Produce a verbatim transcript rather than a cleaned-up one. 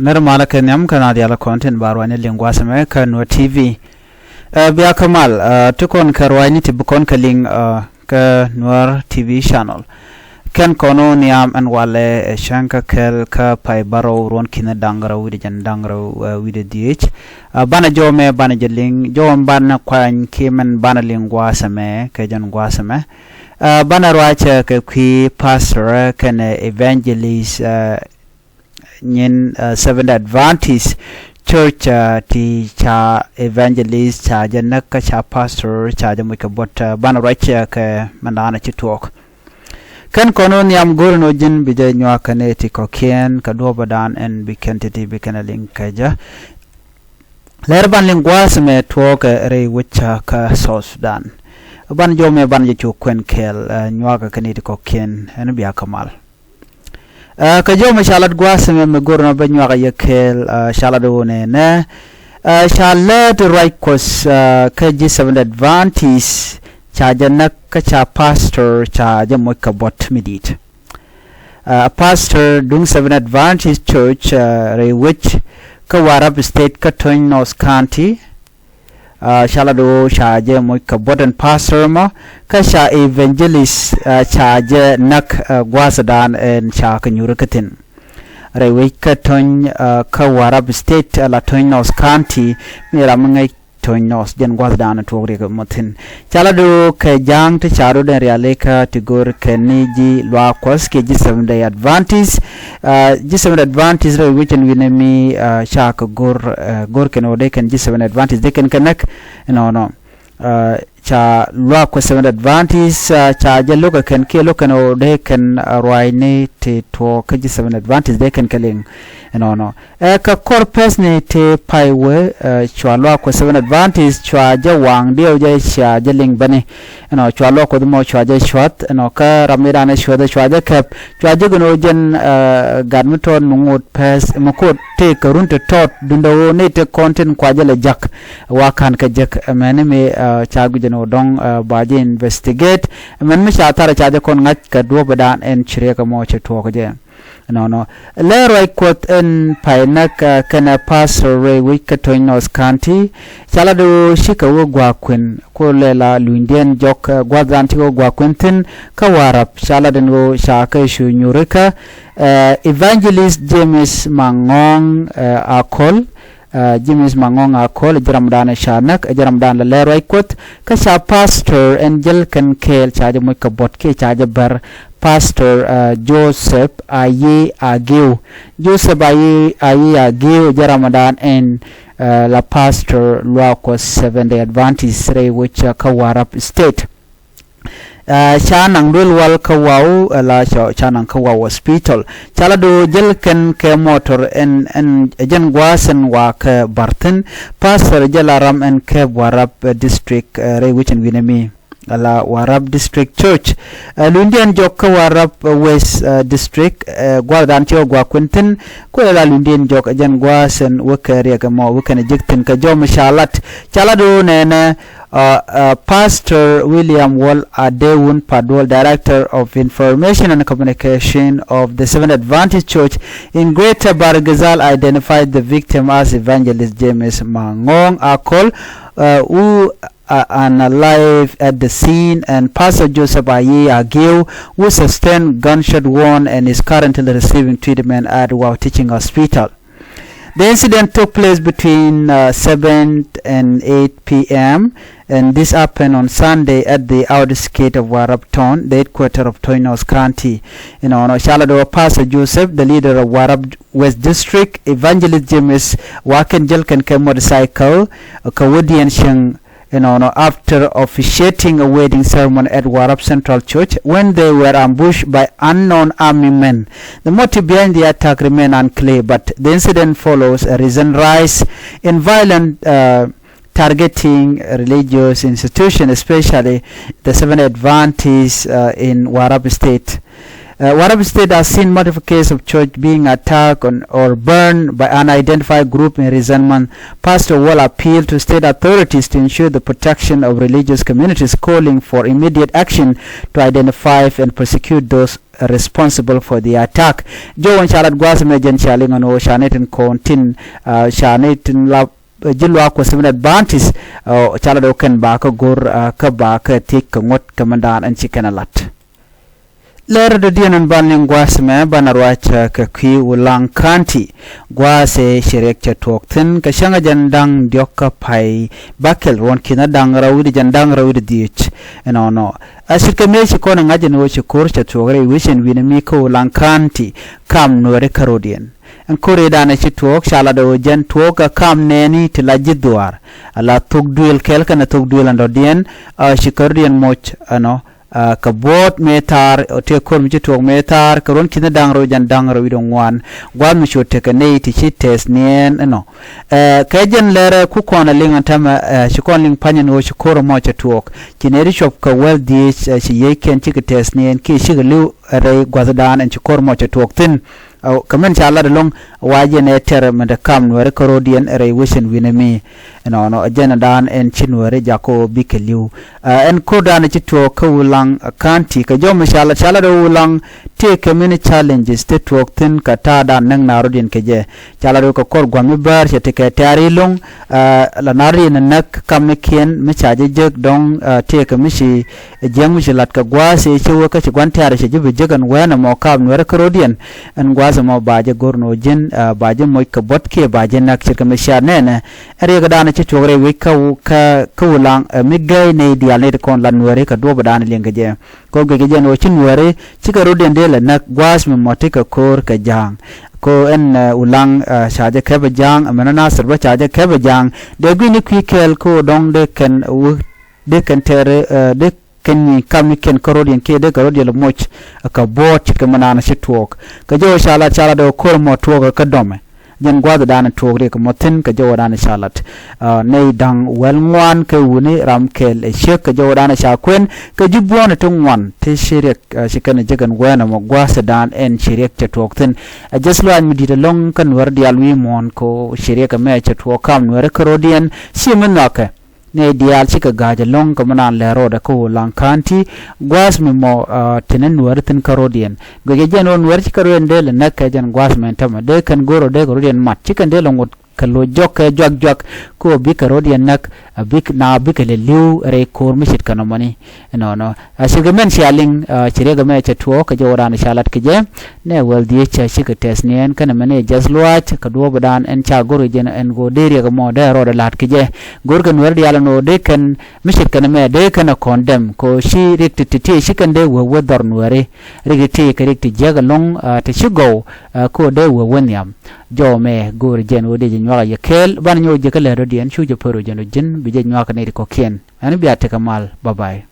Nɛr malä kɛ nhiam kä na diaal kɔn tin ba ruacni liŋ gua̱a̱th ɛmɛ kä Nuer T V. Ɛ, bia kä mal, ɛ, ti kɔn kɛ ruacni ti bi kɔn kɛ liŋ, ɛ, kä Nuer T V channel. Kɛn kɔn wä nhiam ɛn walɛ, ɛ, cäŋ kä kɛl kä pay bärɔw ruɔ̱n ki̱n da̱ŋ rɛw wi̱cdɛ jiɛn da̱ŋ rɛw, ɛ, wi̱cdɛ dhieec. Ɛ, banɛ jɔw mɛ banɛ jɛ liŋ, jɔw mɛ banɛ kuany kiɛ mɛn banɛ liŋ gua̱a̱th ɛmɛ kɛ jɛn gua̱a̱th ɛmɛ. Ɛ, banɛ ruacɛ kɛ kui̱ pastor kɛnɛ evangelist, ɛ, nyin, ɛ, Seventh Adventist Church, ɛ, ti ca evangelist ca jɛ näk kä ca pastor ca jɛ moc kɛ buɔ̱t, ɛ, banɛ ruacɛ kɛ mɛn da̱a̱n ci tuɔɔk. Kɛn kɔn wä nhiam go̱o̱r ɛn ɣöö ji̱n bi jɛ nyuak kɛ nɛy ti kɔ̱kiɛn kɛ duɔ̱ɔ̱pädan ɛn bi kɛn ti̱ti̱ bi kɛn ɛ liŋ kɛ jɛ. Lɛr ban liŋ gua̱a̱th ɛmɛ tuɔɔkɛ rɛy wec kä South Sudan. Ban jɔw mɛ ban jɛ cu kuɛn kɛɛl, ɛ, nyuakɛ kɛ nɛy ti kɔ̱kiɛn ɛn bia kä mal. Ɛ, kɛ jɔw mɛ ca lat gua̱a̱th ɛmɛ mɛ go̱o̱r ɛn ɣöö bä nyuakɛ yɛ kɛɛl, ɛ, ca lat ɣöö nɛnɛ, ɛ, ca lät ruac Kuɔth, ɛ, kä ji̱ Seventh Adventist ca jɛ näk kä ca pastor ca jɛ moc kɛ buɔ̱t mi di̱i̱t. Ɛ, pastor duŋ Seventh Adventist Church, ɛ, rɛy wec kä Warrap State kä Tonj North County, ɛ, ca lat ɣöö ca jɛ moc kɛ buɔ̱t ɛn pastor mɔ kä ca evangelist, ɛ, ca jɛ näk, ɛ, gua̱a̱thdan ɛn ca kɛ nyuuri kä thi̱n. Rɛy wec kä Tonj, ɛ, kä Warrap State, ɛ, la Tonj North County, mi ram mi ŋäc Tonj North, jɛn gua̱thdan tuɔɔk riɛk mɔ thi̱n. Ca lat ɣöö kɛ ja̱a̱ŋ ti ca rot ɛn rialikä ti go̱o̱r kɛn ni ji̱ luaak Kuɔth kiɛ ji̱ Seventh Day Adventist. Ɛ, ji̱ Seventh Adventist rɛy wec ɛn wi̱nɛ mi, ɛ, ca kɛ go̱o̱r, ɛ, go̱o̱r kɛn ɣöö dee kɛn ji̱ Seventh Adventist dee kɛn kɛ näk ɛnɔnɔ. Ɛ, ca luaak Kuɔth Seventh Adventist, ɛ, ca jɛ lo̱k ɛ kɛn kiɛ lo̱k kɛn ɣöö dee kɛn, ɛ, ruaacni ti tuɔɔk kä ji̱ Seventh Adventist dee kɛn kɛ liŋ ɛnɔnɔ. Ɛ, kɛ kɔr pɛsni ti pay wee, ɛ, cua luaak Kuɔth Seventh Adventist cua jɛ waŋ diɛw jɛ cia jɛ liŋ bäni. Ɛnɔ cua luaak Kuɔth mɔ cua jɛ cuath ɛnɔ kä ram mi danɛ cuath cua jɛ kɛp cua jɛ gɛn ɣöö jɛn, ɛ, gat mi tɔɔt mi ŋot pɛs mi kot tëë kɛ run ti tɔɔt dundä ɣöö ni ti kɔn tin kua jɛ lɛ jak. Wa ka̱n kɛ jek ɛmɛni mi, ɛ, ca guic ɛn ɣöö dɔ̱ŋ, ɛ, ba jɛ investigate. Ɛmɛn mi ca thar ca jɛ kɔn ŋa̱c kɛ duɔ̱ɔ̱pädan ɛn ci riɛk ɛmɔ ci tuɔɔk jɛ. Nɔnɔ. Lɛ ruac Kuɔth ɛn pay näk, ɛ, kɛnɛ pastor rɛy wec kä Tonj North County. Ca lat ɣöö cikɛ wä gua̱a̱k kuën, ku lɛ la lunydiɛn jɔk, ɛ, gua̱thdan cikɛ wä gua̱a̱k kuën thi̱n kä Warrap. Ca lat ɛn ɣöö ca kɛ cu nyuurikä, ɛ, Evangelist James Maŋɔŋ, ɛ, Akol. Ɛ, James Maŋɔŋ Akol, ɛ jɛ ramdan ca näk, ɛ jɛ ramdan la lɛ ruac Kuɔth, kä ca pastor ɛn jäl kɛn kɛɛl ca jɛ moc kɛ buɔ̱t kiɛ ca jɛ bär, pastor, ɛ, Joseph Ayi Agiw. Joseph Ayi, Ayi Agiw, ɛ jɛ ramdan ɛn, ɛ, la pastor luaak Kuɔth Seventh Day Adventist rɛy wec kä Warrap State. Ɛ, ca naŋ duel wal kä Waw, ɛ, la ca, ca naŋ kä Waw hospital. Ca la do̱ jäl kɛn kɛ motor ɛn, ɛn, ɛ jɛn gua̱a̱th ɛn wa kɛ bar thi̱n. Pastor jɛ la ram ɛn kɛ Warrap, ɛ, district, ɛ, rɛy wec ɛn wi̱nɛ mi. Ɛ la Warrap District Church. Ɛ, lunydiɛn jɔk kä Warrap, ɛ, West, ɛ, District, ɛ, gua̱thdan ci wä gua̱a̱k kuën thi̱n. Kuɛ la lunydiɛn jɔk ɛ jɛn gua̱a̱th ɛn wä kɛ riɛk ɛmɔ wä kɛn ɛ jek thi̱n kɛ jɔw mi ca lat. Ca la do̱ nɛnɛ, Uh, uh, Pastor William Wall Adewun Paduol, Director of Information and Communication of the Seventh Adventist Church in Greater Bahr el Ghazal, identified the victim as Evangelist James Mangong Akol, uh, who are unalive at the scene, and Pastor Joseph Ayi Agiu, who sustained gunshot wound and is currently receiving treatment at Wau Teaching Hospital. The incident took place between, uh, seven and eight p m, and this happened on Sunday at the outskirts of Warrap town, the headquarters of Tonj North County. Inɔnɔ ca la do̱ Pastor Joseph, the leader of Warrap West District, Evangelist James, wa kɛn jäl kɛn kɛ motorcycle, uh, kɛ wädiɛn cieŋ Inɔnɔ, after officiating a wedding ceremony at Warrap Central Church when they were ambushed by unknown army men. The motive behind the attack remain unclear, but the incident follows a recent rise in violent, uh, targeting religious institutions, especially the Seventh Adventists, uh, in Warrap State. Uh, Warrap State has seen multiple cases of church being attacked on, or burned by unidentified group in recent months. Pastor Wall appealed to state authorities to ensure the protection of religious communities, calling for immediate action to identify and prosecute those responsible for the attack. Jɔwä in ca lat gua̱a̱th mɛ jɛn ca liŋ ɛn ɣöö ca nɛy tin kɔn tin, uh, ca nɛy tin la, uh, ji̱ luaak kuɔth Seventh-day Adventist, uh, ca lat ɣöö kɛn ba kä go̱r, uh, kä ba kä thiec kɛ ŋuɔ̱t kɛ mindan ɛn ci kɛn ɛ lat. Lɛr dɔ̱diɛn ɛn ban liŋ gua̱a̱th mɛ banɛ ruac, uh, kɛ kui̱ Ulaŋ County. Gua̱a̱th ëë ci riɛk cɛ tuɔɔk thi̱n kɛ cäŋ ɛ jɛn da̱ŋ diɔ̱k kä pay bakɛl ruɔ̱n ki̱n ɛ da̱ŋ rɛw wi̱cdɛ jɛn da̱ŋ rɛw wi̱cdɛ dhieec. Ɛnɔnɔ a ce̱tkɛ mëë ci kɔn ɛ ŋa̱c ɛn ɣöö ci ko̱r cɛ tuɔɔk rɛy wi̱c ɛn wi̱n ɛmi kä Ulaŋ County, kam Nuääri kä ro̱diɛn. Ɛn ko̱r ëëdan ɛ ci tuɔɔk ca lat ɛ ɣöö jɛn tuɔɔk ɛ kam nɛɛni ti la ji̱ dhuaar, a la thok duëël kɛl kɛnɛ thok duëël ɛn dɔ̱diɛn, a ci kɛ ro̱diɛn moc ɛnɔ, a, kɛ buɔ̱ɔ̱t mëë thaar, ɔ tëë ko̱r mi ci tuɔɔk mëë thaar kɛ ruɔ̱n ki̱n da̱ŋ rɛw jɛn da̱ŋ rɛw wi̱cdɛ ŋuan. Gua̱a̱th mi cu tekɛ nɛy ti ci tɛth niɛɛn ɛnɔ. Ɛ, kɛ jɛn lɛrɛ ku kɔn ɛ liŋ ɛn täämɛ, ɛ, ci kɔn liŋ pa̱ny ɛn ɣöö ci ko̱r ɛmɔ cɛ tuɔɔk. Ci nɛy ti cuɔp kɛ wäl dhieec, ɛ, ci yiëëckɛn cikɛ tɛth niɛɛn kiɛ cikɛ li̱w rɛy gua̱thdan ɛn ci ko̱r ɛmɔ cɛ tuɔɔk thi̱n. Ɛ, kɛ min ca lat ɛlɔ̱ŋ wa jɛn ɛ tɛr min te kam Nuääri kä ro̱diɛn rɛy wi̱c ɛn wi̱n ɛmi. Ɛnɔnɔ ɛ jɛn ɛ dan ɛn ci Nuääri jakä ɣöö bikɛ li̱w. Ɛ, ɛn ko̱rdan ɛ ci tuɔɔk kä Ulaŋ County kɛ jɔw mi ca lat, ca lat ɛ Ulaŋ tëëkɛ many challenges te tuɔɔk thi̱n kɛ ta̱a̱dan näk naath rɔ̱diɛn kɛ jɛ. Ca lat ɛ kɛ kɔr gua̱a̱th mi bäär cɛ tekɛ tɛ̈ri lo̱ŋ, ɛ, la naath rɔ̱diɛn ɛ näk kamnikiɛn mi ca jɛ jek dɔ̱ŋ, ɛ, tëëkɛ mi ci jiäk mi ci lat kɛ gua̱a̱th ëë ci wä kä ci gua̱n tɛ̈ri cɛ ji̱ bi jek ɛn wɛɛn ɛmɔ kam Nuääri kä ro̱diɛn. Ɛn gua̱a̱th ɛmɔ ba jɛ go̱r ɛn ɣöö ji̱n, ɛ, ba jɛ moc kɛ buɔ̱t kiɛ ba jɛ näk ce̱tkɛ mi cia nɛnɛ. Ɛn riɛkdan ɛ ci tuɔɔk rɛy wi̱c kä, kä, kä Ulaŋ, ɛ, mi gäi nɛy diaal nɛy ti kɔn lat Nuääri kɛ duɔ̱ɔ̱pdan liŋ kɛ jɛ. Kɛ ɣöö guic kɛ jɛn ɣöö ci Nuääri cikɛ ro̱diɛn dee lɛ näk gua̱a̱th mi mɔ ti kɛ ko̱r kɛ ja̱a̱ŋ. Kɛ ɣöö ɛn, ɛ, Ulaŋ, ɛ, ca jɛ kɛpɛ ja̱a̱ŋ, ɛmɛn ɣän Nasir bä ca jɛ kɛpɛ ja̱a̱ŋ. Dee gui̱ni kui̱ kɛɛl kɛ ɣöö dɔ̱ŋ dee kɛn wä, dee kɛn tɛɛr, ɛ, dee kɛn nyi kamnikiɛn kä ro̱diɛn kiɛ dee kɛ ro̱diɛn lɛ moc, ɛ, kɛ buɔ̱ɔ̱t ce̱tkɛ mi naan ci tuɔɔk. Kɛ jɔw ca lat, ca lat ɛ ɣöö ko̱r ɛmɔ tuɔɔk ɛ kä dɔmɛ. Jɛn gua̱a̱thdan tuɔɔk riɛk mɔ thi̱n kɛ jɔwdan ca lat. Ɛ, nɛy da̱ŋ wäl ŋuan kɛ wuni ram kɛl ɛ ciek kɛ jɔwdan ca kuɛn kɛ ji̱ buɔ̱ɔ̱n ti ŋuan ti ci riɛk, ɛ, ci kɛn ɛ jek ɛn wɛɛn ɛmɔ gua̱a̱thdan ɛn ci riɛk cɛ tuɔɔk thi̱n. Ɛ jɛth lɔaac mi di̱i̱t ɛlɔ̱ŋ kä Nuäär diaal wi̱i̱ muɔ̱ɔ̱n kɛ ɣöö ci riɛk ɛmɛ cɛ tuɔɔk kam Nuäär kä ro̱diɛn ci mi nhɔakɛ. Nɛy diaal cikɛ ga̱a̱c ɛlɔ̱ŋ kɛ mi naan lɛr rɔɔdɛ kä Ulaŋ County, gua̱a̱th mi mɔ, ɛ, te ni Nuääri thi̱n kä ro̱diɛn. Guic ɛ jɛn ɣöö Nuääri cikɛ ro̱diɛn dee lɛ näk kɛ jɛn gua̱a̱th mɛn täämɛ. Dee kɛn go̱r ɔ dee kɛ ro̱diɛn mat. Cikɛn dee lɛ ŋot kɛ lo̱c jɔk kɛ juak juak. Kä ɣöö bikɛ ro̱diɛn näk, ɛ, bik, na bikɛ lɛ li̱w rɛy ko̱r mi ce̱tkɛ nɔmɔni. Ɛnɔnɔ. A ce̱tkɛ min cia liŋ, ɛ, ci riɛk ɛmɛ cɛ tuɔɔk kɛ jɔwdan ca lat kɛ jɛ. Nɛ wäl dhieec ca cikɛ tɛth niɛɛn kɛnɛ mɛn ɛ jɛth lɔaac kɛ duɔ̱ɔ̱pdan ɛn ca go̱r kɛ jɛn ɛn ɣöö dee riɛk ɛmɔ dee rɔɔdɛ la̱t kɛ jɛ. Go̱rkɛ Nuäär diaal ɛn ɣöö dee kɛn mi ce̱tkɛ nɛmɛ dee kɛn ɛ kɔn dɛm kɛ ɣöö ci riɛk ti ti ti ci kɛn dee wee wee dhɔr Nuääri. Riɛk ti ti kɛ riɛk ti jiäk ɛlɔ̱ŋ, ɛ, ti ci gɔw, ɛ, kɛ ɣöö dee wee wee nhiam. Jɔw mɛ go̱o̱rɛ jɛn ɣöö dee jɛ nyuak a yɛ kɛɛl banɛ nyɔk jɛ kä lɛr rɔ̱diɛn cu jɛ pär ɣöö jɛn ɣöö ji̱n bi jɛ nyuak kɛ nɛy ti kɔ̱kiɛn. Ɛn bia tekɛ mal. Bye bye.